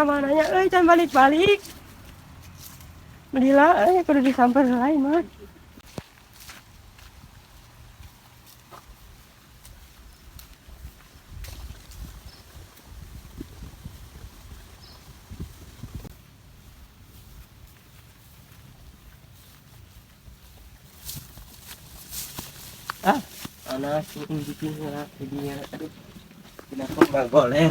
Ka mananya euy, can balik-balik. Lila euy, kudu disamper heula ieu mah. Ah, panas ini bikin heula didinya. Aduh. Kenapa nggak goler?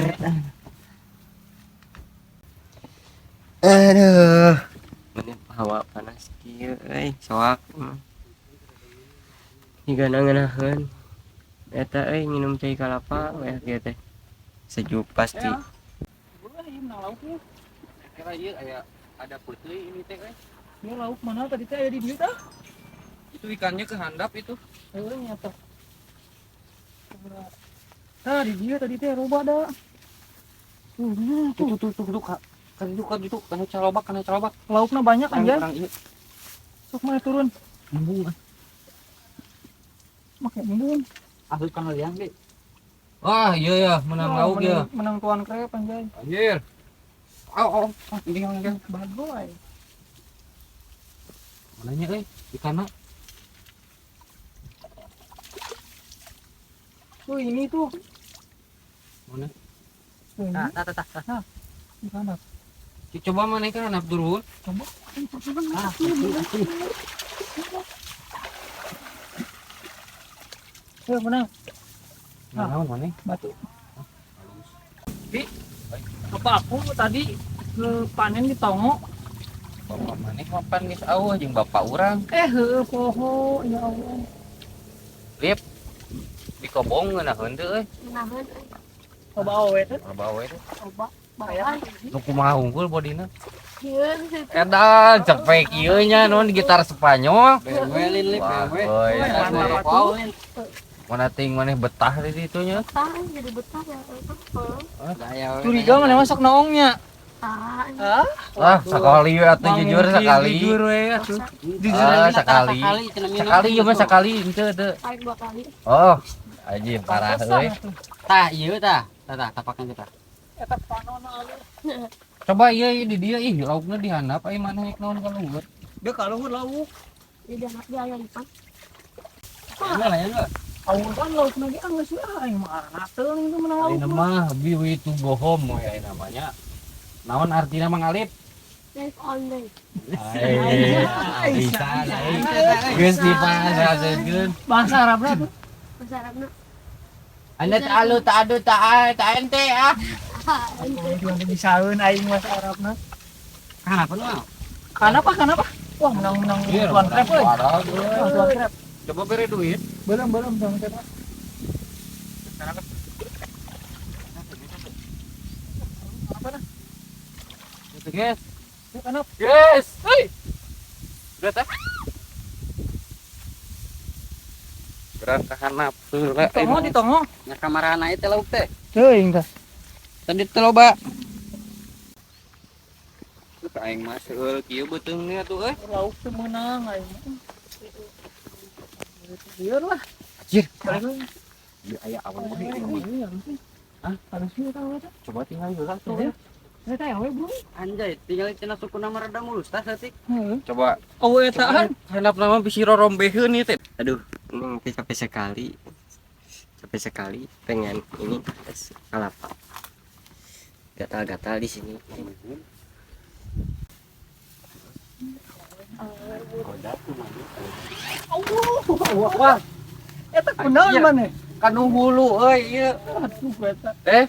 Aduh. Mending hawa panas kieu euy, soak. Hingga ngeunaheun. Eta euy nginum cai kalapa we kieu teh. Sejuk pasti. Boleh ieu menang lauknya. Kira ieu aya ada putih ini teh euy. Ini lauk mana tadi teh aya di dieu tah? Itu ikannya kehandap itu. Heueuh nya tah. Tah di dieu tadi teh loba da. Tuh, nah, Tuh tuh tuh tuh, Kak. Kan itu kan itu kana calobak, kana calobak. Laukna banyak anjay. Kurang ieu. Sok mah turun. Embung ah. Make embung. Asup kana liang ge. Wah, iya ya, menang Wah, lauk ya. Menang tuan krep anjay. Anjir. Au au, ah, ini yang Bagoy. mananya euy, ikanna. Tuh ini tuh. Mana? Tuh, ini. Tah, tah, tah, tah. Di sana. Coba mana ikan handap turun. Coba. Ah, Tuh, menang. Nah, naon mana? Batu. Pi, apa aku tadi ke panen di Tongo? Bapak maneh mapan geus auh jeung bapak urang. Heueuh poho, ya Allah. Lip. Di kobong ngeunaheun teu euy. Ngeunaheun euy. Loba awe teh. Loba awe teh. Loba. Bawa. Nu kumaha unggul bodina? Ieu sih. Edan cepek ieu nya non gitar Spanyol. BMW lin lip BMW. Mantap atuh. Mana ting maneh betah di ditu nya. Betah jadi betah ya. Curiga maneh masuk noongnya. Ah, Hah? Wah, sekali we atuh jujur sekali. Jujur we atuh. Jujur sekali. Sekali ieu mah sekali henteu teu. Paling dua kali. Oh, anjing parah euy. Tah ieu tah. Tah tah tapakna teh tah. Eta panona alus. Coba ieu di dieu ih laukna dihandap ai maneh naon ka luhur. Dia ka luhur lauk. Di dia dia aya lipan. Enggak lah ya enggak. Aung kan laukna ge geus we aing mah arateung itu menang lauk. Ayeuna mah biwi tu bohom we aya namanya. Naon artina Mang Alip? Live on day. Ai, bisa ai. Geus dipasaseun. Bahasa Arabna tuh. Bahasa Arabna. Anda ta'alu ta'adu ta'a ta'ente ah. Aduh, bisaeun aing bahasa Arabna. Kenapa lu? Kenapa? Kenapa? Wah, menang-menang tuan krep euy. Wah, tuan krep. Coba beri duit. Belum, belum, tuan krep. Apa nah? Itu guys. Kenapa? Yes. Hei. Udah tah. Berat kahanap heula. Tongo di tongo. Nya kamarana ieu teh lauk teh. Teuing tah. Tadi teh loba. Ka aing mah seueul kieu beuteung nya tuh euy. Lauk teu meunang aing. Biar lah. Anjir. Balik lagi. Ieu aya awan mah ieu mah. Hah? Harusnya tahu eta. Coba tinggal heula tuh. Eta awe, Bro. Anjay, tinggal cenah sukuna mah rada mulus tah saeutik. Heeh. Coba Awe etaan. handap nama bisi rorombeheun ieu teh. Aduh, ini capek sekali. Capek sekali pengen ini es kelapa. Gatal-gatal di sini. Allah, wah. Eta kunaon maneh? Kanu hulu euy ieu. Aduh, eta. Eh,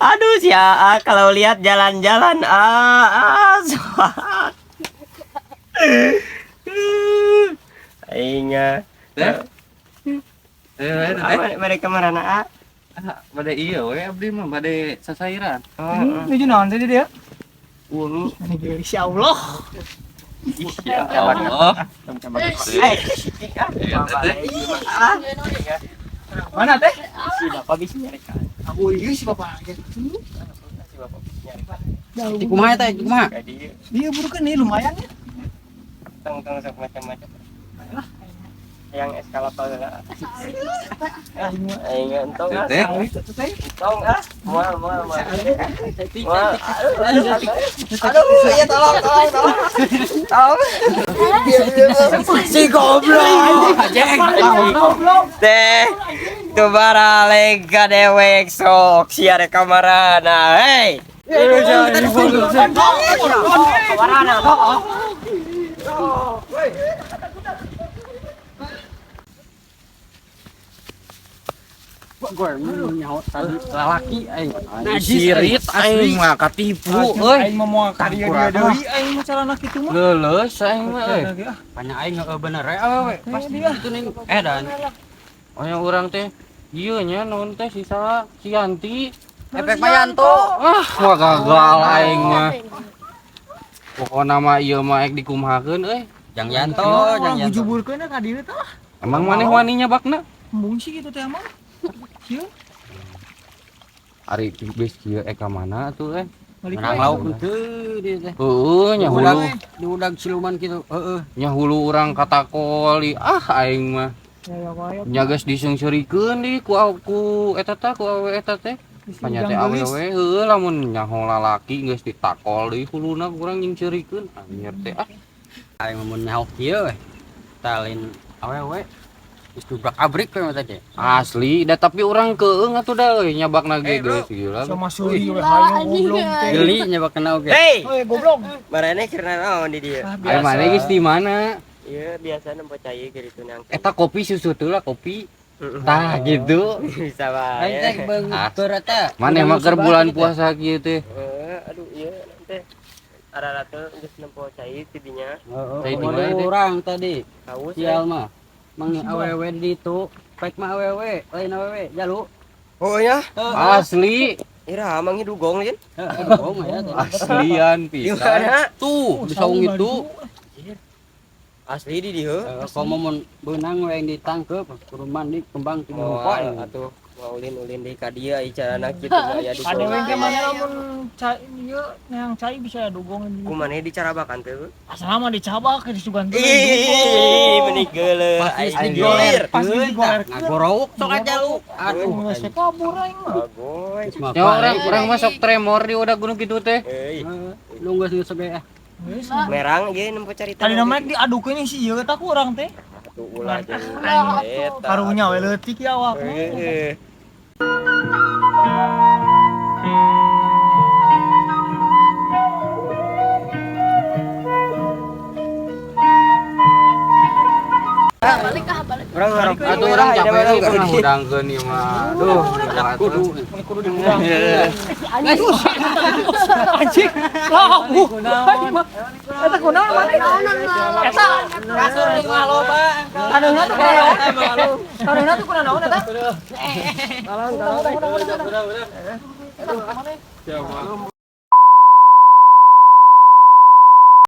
Aduh si AA kalau lihat jalan-jalan ah soak. Aing ah. Teh. Eh, Mereka marana A. Ah, bade ieu we abdi mah bade sasairan. Oh, Nuju naon tadi dia? Wungi. Ini geulis ya Allah. Ya Allah. Eh, Mana teh? Si bapak bisa nyari kan. Aku ieu si bapak. Si bapak bisa nyari. Di kumaha teh, di kumaha? Dia burukeun nih lumayan ya. Teng-teng sok macam-macam. Lah. Yang eskalator heula. Aing entong ah. Teh. Entong ah. Moal moal moal. Moal. Aduh, ya tolong tolong tolong. Tolong. Si goblok. Goblok. Teh. Tuh baraleg ka dewek sok sia rek kamarana. Hei. Kamarana. Gue nyaho tadi lalaki aing. Sirit aing mah katipu euy. Aing mah moal ka dieu dia deui aing mah carana kitu mah. Leuleus aing mah euy. Banyak aing heeh bener we awewe. Pasti itu ning dan Aya urang teh ieu nya naon teh si salah si Yanti. Efek Mayanto. Ah, wah gagal aing mah. Pokona mah ieu mah ek dikumahakeun euy. Jang Yanto, Jang Yanto. Bujuburkeun ka dieu teh. Emang maneh waninya bakna? Embung sih gitu teh emang. Kieu Ari geus kieu ek ka mana atuh eh? Menang lauk henteu dia teh. Heueuh nya hulu, Diudag siluman kitu. Heeh. nya hulu urang katakoli. Ah aing mah. Ya wae. Nya geus diseungseurikeun deui ku ku eta teh ku awe eta teh. Panya teh awewe heueuh lamun nyaho lalaki geus ditakol deui huluna kurang nyingseurikeun. Anjir teh ah. Aing mun nyaho kieu we. Talin awewe. Geus dubrak-abrik we mah teh. Asli, da tapi urang keung atuh da euy nyabakna ge geus gila. Sama suri we hayu goblok teh. Geli nyabak kena oge. Hei. Euy goblok. Marane keur naon di dieu? Ah, Ayo mana geus di mana? Iya, biasa nempo cai keur itu nang. Eta kopi susu teu lah kopi. Tah gitu. Bisa wae. Aing teh beung Ah. eta. Maneh mah keur bulan puasa kieu teh. Aduh iya teh. Arara teh geus nempo cai ti dinya. Heeh, Cai di mana teh? urang tadi. Haus. Sial mah. Mang awewe di ditu, pek mah awewe, lain awewe, jalu. Oh ya. Asli, Ira mangi dugong lain. Heeh, bohong ya tadi. aslian Di pisan. mana? Tuh, di saung itu. Asli di dieu. Komo mun beunang we yang ditangkep, kudu mandi kembang ti Moal rupa. atuh mau ulin-ulin deui ka dieu ai carana kitu mah aya Ada dugong. we ge mana lamun cai ieu neang cai bisa dugong. Kumaneh dicarabakan teh? Asal mah dicabak di sugan teh. Ih, meni geuleuh. Pasti Anjir. digoler. Pasti digolerkeun. Ngagorowok sok aja lu. Aduh, Geus we kabur aing mah. Agoy. Ya orang orang mah sok tremor di udah gunung gitu teh. Euy, Lu geus geus ge ah. Geus. merang ieu nempo carita. Tadi namanya diadukeun si ieu teh ku urang teh. Atuh ulah jeung eta. Karunya we leutik ya awak. Heeh. Balik ah, balik. Urang ngarep Atuh urang capek euy pernah hudangkeun ieu mah. Duh, Kudu. Kudu diurang. Anjing. Lah, eta kunaon maneh? Eta Kasur di loba. kadeungna tuh kunaon? Kadeungna tuh kunaon eta? Tolong, tolong. Siapa?